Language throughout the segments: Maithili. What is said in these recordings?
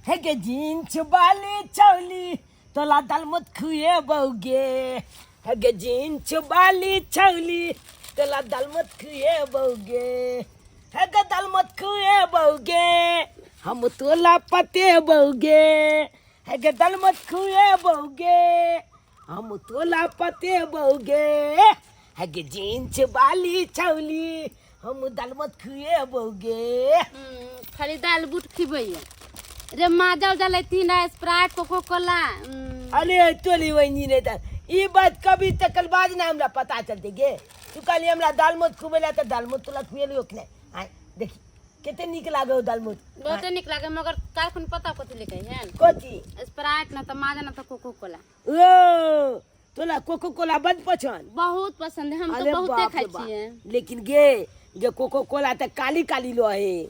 हे गे जींस बाली छौली तोला दालमोट खुए बौगे, हे गे जींस बाली छौली तोला दालमोट खुए बौगे, हे गे दालमोट खुए बौगे, हम तोला पते बौगे, हे गे दालमोट खुए बौगे, हम तोला पते बौगे, हे गे जींस बाली छौली हम दालमोट खुए बौगे। खाली दाल बूट खिबैया रे, माजा उजा लेती ना, स्प्राइट कोको कोला। अरे तोली वही नहीं था ई बात कभी तकल बाज ना हमरा पता चलते गे। तू कहली हमरा दालमोट खुबेला त दालमोट तोला खुएलियो कि नहीं? आय देखी कते नीक लागे हो दालमोट। बहुते नीक लागे, मगर काल खुन पता कथी लेके हन? कथी? स्प्राइट ना त माजा ना त कोको कोला। ओ तोला कोको कोला बड पसंद? बहुत पसंद है, हम तो अरे बहुते बाप खाइ रे बाप। छियै। लेकिन गे जे कोको कोला त काली काली लो है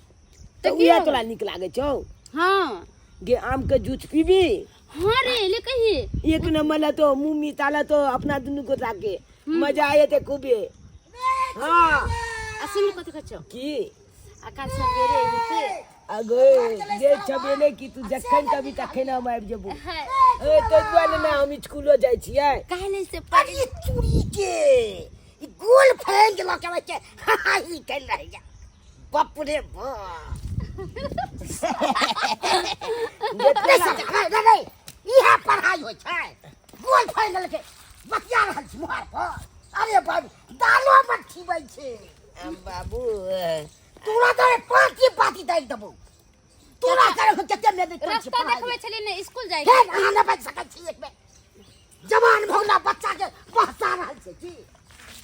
त त की उहे हो? तोला नीक लागे छौ? हाँ। गे आम के जूस पीबी? हाँ रे, ले कही। एक नंबर ला तो मुंह मिताला तो अपना दुनू गोटा के मजा आए ते खूबे। हाँ। आ सुन, कथी कहै छौ? की? आ काल सवेरे हेतै। अगो जे छबेले की तू जखन कभी तखन हम आबि जेबो। हाँ। ए तो दुआरे ने हम स्कूलो जाइ छियै। काल्हि से पढ़ अरे चूड़ी के ई गोल फैंक लऽ के आबै छै, हा हा ही कहि रहैया, बाप रे बाप। जे नहीं सर, नहीं नहीं नहीं, इहे पढ़ाई होइ छै? गोल फैंक लऽ के बतिया रहल छी मुहार पर। अरे बाबू, दालो मत खिबै छै। बाबू तोरा तऽ पाँच पाती दालि देबौ तोरा। कर हम कते मेहनत करै छी रास्ता पढ़ाइ। देखबै छलियै ने स्कूल जाइ। फेर अहाँ नहि बाजि सकै छी। एक बेर जवान भऽ गेला बच्चा के बहसा रहल छै की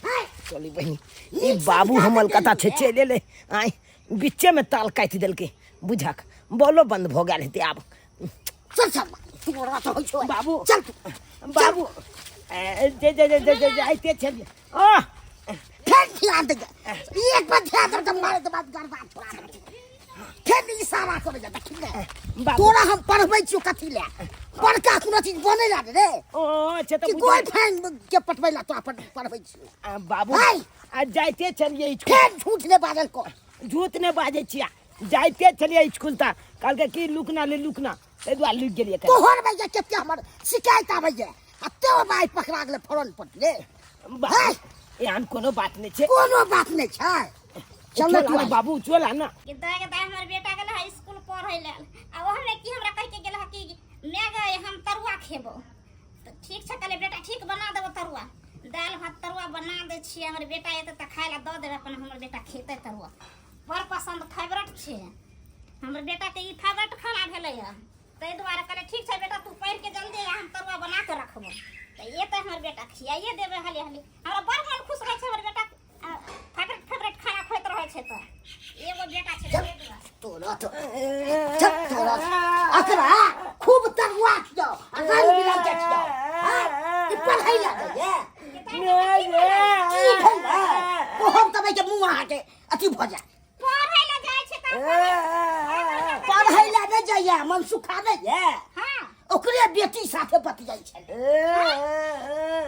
हैं? चली बहिनी, ई बाबू हमर कथा छै, चलि एलै। आइ बिच्चे में ताल काटि देलकै, बुझक बॉलो बंद भऽ गेल हेतै आब। चल चल, तोरा तऽ होइ छौ। बाबू। चल तू। बाबू ए, जे जे जे जे जे जे आइते छलियै आह फेर ध्यान दे, एक बार ध्यान दे तऽ मारे के बाद गरबा छोड़ा दे। फेर इशारा करै जा, देखी ने। बाबू। तोरा हम पढ़बै छियौ कथी लए? बड़का कोनो चीज बनै ला रे ओ अच्छा तऽ कि बुझल। गोल के पटबै ला तोरा पढ़बै छियौ? आ, बाबू। हाय। आ जाइते छलियै स्कूल। फेर झूठ नहि बाजल कर। झूठ नहि बाजै छियै, जाइते छलियै स्कूल तऽ कहलकै कि लुकना ले लुकना, ताहि दुआरे लुकि गेलियै कनि। तोहर भैया कते हमर शिकायत आबैया आ तो भाई पकड़ा गेलै फरन पर रे। बाबू, एहन कोनो बात नहि छै। कोनो बात नहि छै, चल चल तू आना बाबू, चल आना। कि दाय के दाय, हमर बेटा गेल है स्कूल पढ़ै लेल आ ओहमे की हमरा कहि के गेल है कि मैं गए हम तरुआ खेबो। तऽ ठीक छै, कहलियै बेटा ठीक, बना देबो तरुआ, दालि भात तरुआ बना दै छियै। हमर बेटा एतै तऽ खाय लए दऽ देबै अपन। हमर बेटा खेतै तरुआ, बड़ पसन्द, फेवरेट छै हमर बेटाके, ई फेवरेट खाना भेलै हँ। ताहि दुआरे कहलियै ठीक छै बेटा, तू पढ़ि के जल्दी आ, हम तरुआ बना के रखबो। तऽ एतै हमर बेटा, खियाइए देबै हाली हाली। हमरा बड़ मन खुश रहै छै, हमर बेटा फेवरेट फेवरेट खाना खुआइत रहै छै। तऽ एगो बेटा छै ताहि दुआरे। तोरा तो चल, तोरा अकरा खूब तरुआ खियाओ आ रंग बिरंग के खियाओ। हाँ? ई पढ़ै ला जाइए की भेलै? ओ हम तबै के मुँह अहाँके अथी भऽ जाय। पढ़ै लए जाइ छै तऽ पढ़ै ला नहि जाइए, मन सुखा नहि ये। हाँ। ओकरे बेटी साथे बतियाइ छलै।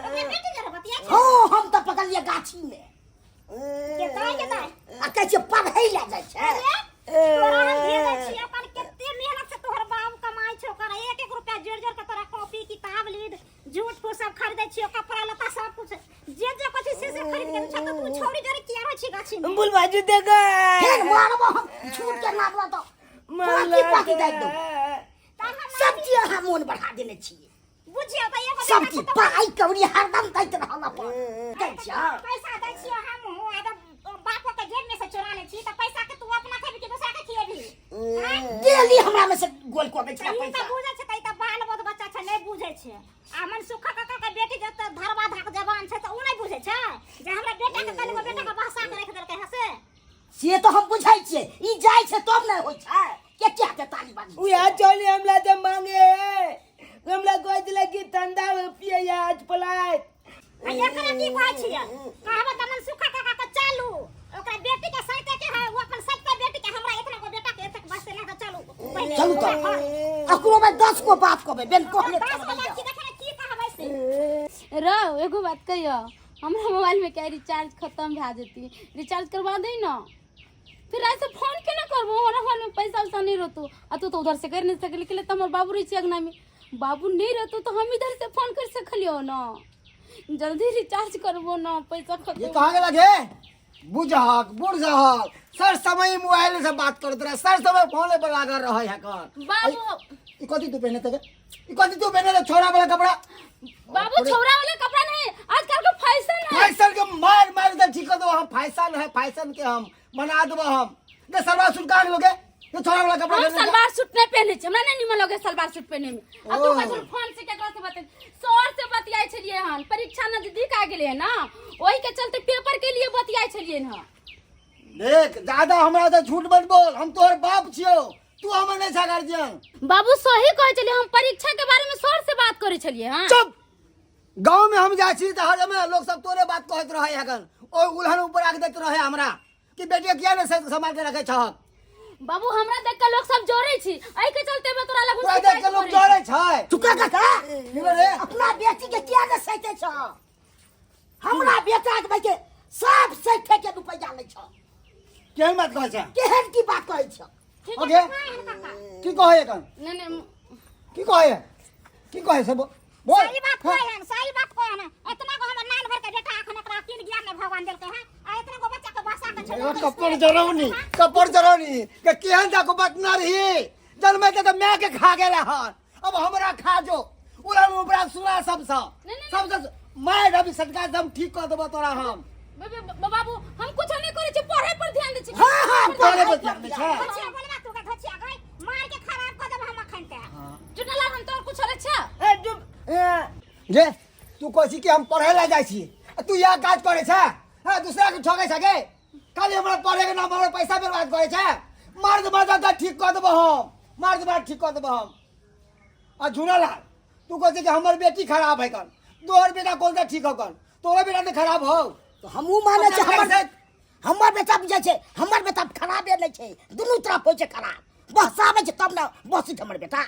ओकरे बेटी जरा बतिया छै? हँ, हम तऽ पकड़लियै गाछी मे। केताय केताय आ कहै छियै पढ़ै ला जाइ छै। तोरा हम भेजै छी अपन, कते मेहनत से तोहर बाप कमाइ छौ, ओकर एक एक रुपया जोड़ जोड़ के तोरा कॉपी किताब लीड जूट फूट सब खरीदै छियो, कपड़ा लत्ता सब कुछ जे जे कुछ से से खरीद के दै छौ, तऽ तू छौरी जरे किया रहै छी गाछी में? बुलबा जूते गए। फेर मारबो हम, झूठ के मारबो तऽ पाकी पाकी दाबि देबो। सब चीज अहाँ मोन बढ़ा देने छियै। बुझियौ तऽ एगो सब बेटा चीज छै तऽ पाइ कौड़ी हरदम दैत रहल अपन दै छियै। पैसा दै छियो हम आ तऽ बापो के जेब में से चोरा लै छी, तऽ पैसा के तू अपना खेबी कि दोसरा के खिएबी? डेली हमरा में से गोल कऽ दै तऽ छलै ई तऽ पैसा। बुझै छै तऽ ई तऽ बाल बोध बच्चा छै, नहि बुझै छै। आ मन सुखा काका के बेटी जते धरवा धाक जवान छै तऽ उ नहि बुझै छै जे हमरा बेटा के कनिगो बेटा के बहसा के राखि देलकै हँ से? से तऽ हम बुझै छियै, ई जाइ छै तब ने होइ छै के के के ताली बाजी। उहे चली हमरा से मांगे, हमरा कहै छलै कि ठंडा पिए आज पलाय। आ एकरा की कहै छियै? कहबै तऽ मन सुखा काका के चलू ओकरा बेटी के सैते के है, ओ अपन सैते बेटी के, हमरा इतना गो बेटा के एतेक बसते ना, तऽ चलू पहिले चलू ओकरा तऽ घर। अकरो में 10 गो बात कहबै बेन कहले। 10 गो बात की देखे ने, की कहबै से? रौ, एगो बात कहियो, हमरा मोबाइल में क्या रिचार्ज खत्म भए जेती, रिचार्ज करवा दे ना। फिर ऐसे फोन केना करबो हमरा फोन में पैसा उसा नहीं रहतो आ तू तो उधर से कर नहीं सकली के लिए हमर बाबू रही छै अंगना में बाबू नहीं रहतो तो हम इधर से फोन कर सकलियो ना जल्दी रिचार्ज करबो ना पैसा ये खत्म कहाँ गेला गे बुझहक बुझहक सर समय मोबाइल से बात करत रहे सर समय फोन पर लागल रहे है कर बाबू ई कथी तू पहने थे ई कथी तू पहने थे छोरा वाला कपड़ा बाबू छोरा वाला कपड़ा नहीं आजकल का फैशन है फैशन के मार मार दे ठीक कर दो हम फैशन है फैशन के हम बना देबो हम गे सलवार सूट कहाँ लोगे ये छोरा वाला कपड़ा हम पहने थे। सलवार सूट नहीं पहने छी हमरा नहीं निमन लगे सलवार सूट पहने में आ तू ओ। कथी फोन से केकरा से बते सर से बतियाइ छलिए हन परीक्षा नजदीक आ गेलै ना ओही के चलते पेपर के लिए बतियाइ छलिए हन देख ज्यादा हमरा से झूठ मत बोल हम तोहर बाप छियो तू हमर नहीं छा गार्जियन बाबू सही कहै छलिए हम परीक्षा के बारे में सर से बात करै छलिए हन चुप गांव में हम जाइ छी तऽ हर समय लोग सब तोरे बात कहैत रहे हकन ओहि उल्हन ऊपर आग दैत रहे हमरा कि बेटिया किया ने संभाल के रखे छहक बाबू हमरा देख के लोग सब जोड़े छी एहि के चलते में तोरा लग तोरा देख के लोग जोड़े छै चुका काका की रे अपना बेटी के किया ने सैते छ हमरा बेटा के भाई के सब सैते के रुपया लै छ केहन बात कहै छै केहन की बात कहै छ ओके की कहै एखन नहीं नहीं की कहै की कहै से बोल बोल सही बात कहे हन सही बात कहे हन इतना को हमर नाल भर के बेटा अखन एकरा अकिल ज्ञान नहीं भगवान देलकै हैं आ इतना को बच्चा के बसा के छोड़ एगो कपड़ जरौनी कपड़ जरौनी के केहन जाको बात ना रही जन्मे के तो मैं के खा गेला हन अब हमरा खा जो उड़ा उपरा सुना सब सब नहीं, नहीं, सब सब मैं रवि सटका एकदम ठीक कर देबो तोरा हम बाबू हम कुछ नहीं करे छी पढ़े पर ध्यान दै छी हाँ, हाँ, पढ़े पर ध्यान दै छै। घोचिया बोलबा तू के घोचिया गई मार के खराब कर देब हम अखन ते चुनला हम तोर कुछ अरे छै ए चुप ए, जे तू कहै छी कि हम पढ़े ला जाइ छी आ तू इएह काज करै छै हँ दूसरा के ठकै छै गे खाली हमरा पढ़े के नाम हमरा पैसा बर्बाद करै छै मर्द मर्द तऽ ठीक कऽ देबो हम मर्द मर्द ठीक कऽ देबो हम आ झूनालाल तू कहै छै कि हमर बेटी खराब है कन तोहर बेटा कौन सा ठीक हो कन तोहर बेटा तऽ खराब हो तऽ हमहूँ मानै छियै हमर कैसे? हमर बेटा बुझै छै हमर बेटा खराबे नहि छै दुनू तरफ होइ छै खराब बहसाबै छै तब ने बसै छै हमर बेटा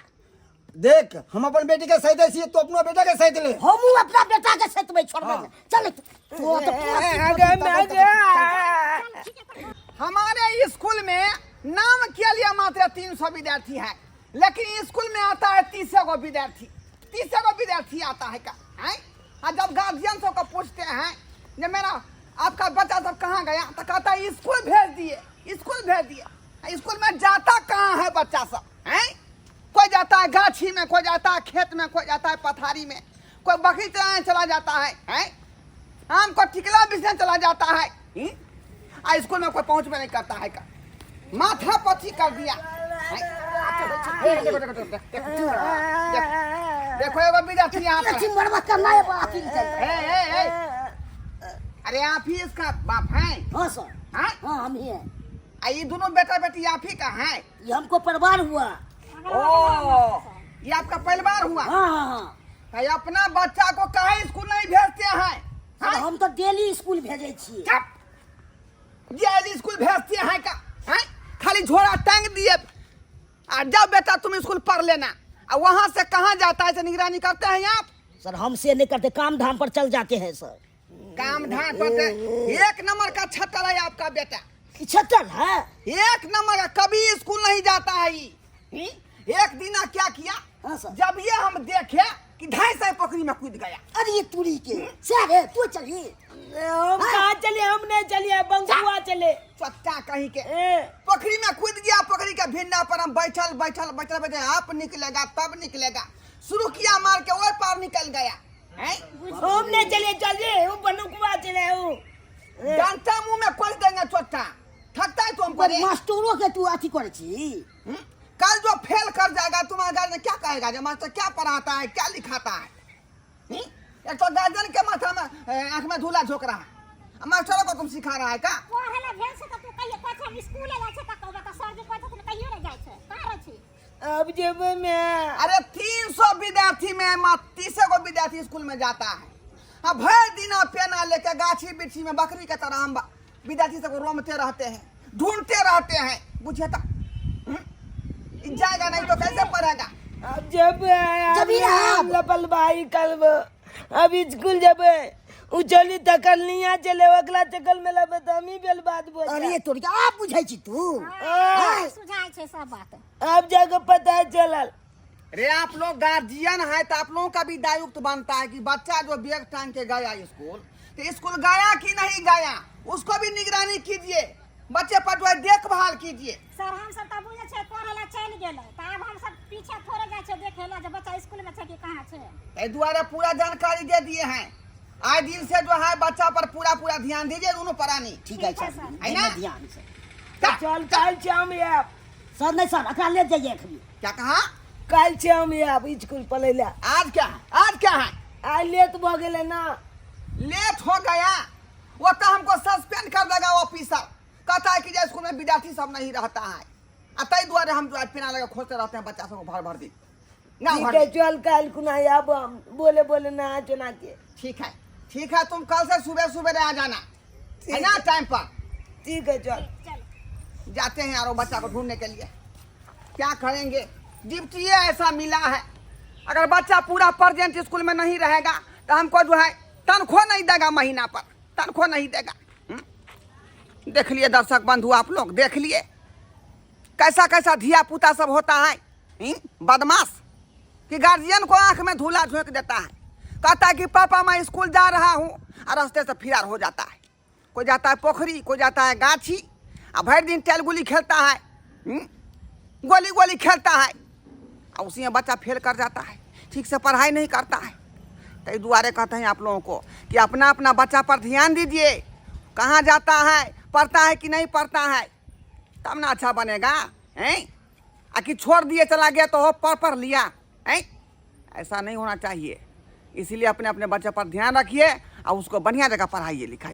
देख हम अपन बेटी के सही दै छियै तू अपनो बेटा के सही ले हमहूँ अपना बेटा के सतबै छोड़बै हाँ। नहि। चल तू तऽ पूरा अगे मैं हमारे स्कूल में नाम के लिए मात्र 300 विद्यार्थी है लेकिन स्कूल में आता है 30 गो विद्यार्थी 30 गो विद्यार्थी आता है का हैं और जब गार्जियन सबको पूछते हैं जे मेरा आपका बच्चा सब कहाँ गया तो कहता है स्कूल भेज दिए स्कूल भेज दिए स्कूल में जाता कहाँ है बच्चा सब हैं कोई जाता है गाछी में कोई जाता है खेत में कोई जाता है पथारी में कोई बकरी चराने चला जाता है हैं आम को टिकला बेचने चला जाता है हम्म? आ स्कूल में कोई पहुंच में नहीं करता है का माथा पथी कर दिया हैं? देखो देखो देखो देखो देखो देखो एगो विद्यार्थी यहाँ पर अथी मरबा करना है अथी चल ए, ए, ए, अरे आप ही इसका बाप हैं हाँ सर हाँ हाँ हम ही हैं आ ये दोनों बेटा बेटी आप ही का हैं ये हमको परिवार हुआ ओ ये आपका परिवार हुआ हाँ हाँ हाँ भाई अपना बच्चा को काहे स्कूल नहीं भेजते हैं सर, हाँ? हम तो डेली स्कूल भेजे छियै चुप डेली स्कूल भेजते हैं का हैं खाली झोला टांग दिए आ जाओ बेटा तुम स्कूल पढ़ लेना आ वहाँ से कहाँ जाता है से निगरानी करते हैं आप सर हमसे नहीं करते काम धाम पर चल जाते हैं सर काम धाम पर एक नंबर का छत्तर है आपका बेटा ई छत्तर है एक नंबर का कभी स्कूल नहीं जाता है ये। हम्म? एक दिन क्या किया हाँ सर। जब ये हम देखे कि 250 पोखरी में कूद गया अरे ये तुरी के सर है तू चली हम कहाँ चले हम नहीं चलिए बंगुआ चले चट्टा कहीं के ए, पोखरी में कूद गया पोखरी के भिंडा पर हम बैठल बैठल बैठल बैठल आप निकलेगा तब निकलेगा शुरू किया मार के ओर पार निकल गया हैं? हम नहीं चले चलिए वो बनुकुआ चले वो डंटा मुंह में कोस देंगे चोट्टा थकता है तुमको रे मास्टरो के तू अथी करे छी हम्म? कल जो फेल कर जाएगा तुम्हारा गार्जियन क्या कहेगा जो मास्टर क्या पढ़ाता है क्या लिखाता है हम्म? एक तो गार्जियन के माथा में आंख में धूला झोंक रहा है आ मास्टरों को तुम सिखा रहा है का पढ़े ला भेल छै तऽ तू कहियो कहै छै हम स्कूले जाइ छै तऽ कहबै तऽ सर जी कहै छथिन कहियो नहि जाइ छै कहाँ रहै छी अब जेबे मैं अरे 300 विद्यार्थी में मात्र 30 गो विद्यार्थी स्कूल में जाता है आ भर दिन पेना लेके गाछी बिछी में बकरी के तरह हम विद्यार्थी सबको रोमते रहते हैं ढूंढते रहते हैं बुझे तो हम्म? ई जाएगा नहीं तो कैसे पढ़ेगा अब जब जब ही ना लपल भाई कल अब स्कूल जब उचली तकल निया चले अगला चकल में लबे त हमी बेल बात बोल अरे तोरी आप बुझै छी तू हाँ, सुझाइ छै सब बात अब जाके पता चलल। रे आप लोग गार्जियन है तो आप लोगों का भी दायित्व बनता है कि बच्चा जो बैग टांग के गया स्कूल, तो स्कूल गया कि नहीं गया उसको भी निगरानी कीजिए, बच्चे पर जो है देखभाल कीजिए। सर हम सब तऽ बुझै छियै पढ़ै लए चलि गेलै, तऽ आब हम सब पीछे थोड़े जाइ छियै देखै लए जे बच्चा स्कूल में छै कि कहाँ छै। एहि दुआरे पूरा जानकारी दे दिए हैं। आए दिन से जो है बच्चा पर पूरा पूरा ध्यान दीजिए दोनों प्राणी। ठीक है सर, है ना? ध्यान से। चल काल छै हम आयब। सर नहीं सर, एकरा ले जाइए अखनी। क्या कहा? काल छै हम आयब स्कूल पढ़ै लए। आज क्या है? आज क्या है? आइ लेट भऽ गेलै ना। लेट हो गया वो तो हमको सस्पेंड कर देगा ऑफिसर, कहता है कि जे स्कूल में विद्यार्थी सब नहीं रहता है। आ तै दुआरे हम जो है पिना लगा खोजते रहते हैं बच्चा सबको भर भर दिन। ना ठीक भर है दिन। चल काल कुना आयब हम, बोले बोले ना चुना के। ठीक है ठीक है, तुम कल से सुबह सुबह आ जाना है ना टाइम पर। ठीक है चल। चल जाते हैं यार बच्चा को ढूंढने के लिए। क्या करेंगे, ड्यूटी ऐसा मिला है, अगर बच्चा पूरा प्रेजेंट स्कूल में नहीं रहेगा तो हमको जो है तनख्वाह नहीं देगा, महीना पर तनख्वाह नहीं देगा। देख लिए दर्शक बंधु, आप लोग देख लिए कैसा कैसा धिया पुता सब होता है, बदमाश कि गार्जियन को आंख में धूला झोंक देता है, कहता है कि पापा मैं स्कूल जा रहा हूँ, और रास्ते से फिरार हो जाता है। कोई जाता है पोखरी, कोई जाता है गाछी, और भर दिन टेल गुली खेलता है, गोली गोली खेलता है, और उसी में बच्चा फेल कर जाता है, ठीक से पढ़ाई नहीं करता है। तो दुआरे कहते हैं आप लोगों को कि अपना अपना बच्चा पर ध्यान दीजिए, कहाँ जाता है, पढ़ता है कि नहीं पढ़ता है, तब ना अच्छा बनेगा। हैं आ कि छोड़ दिए चला गया तो हो पढ़ पढ़ लिया, हैं ऐसा नहीं होना चाहिए। इसीलिए अपने अपने बच्चे पर ध्यान रखिए और उसको बढ़िया जगह पढ़ाइए लिखाइए।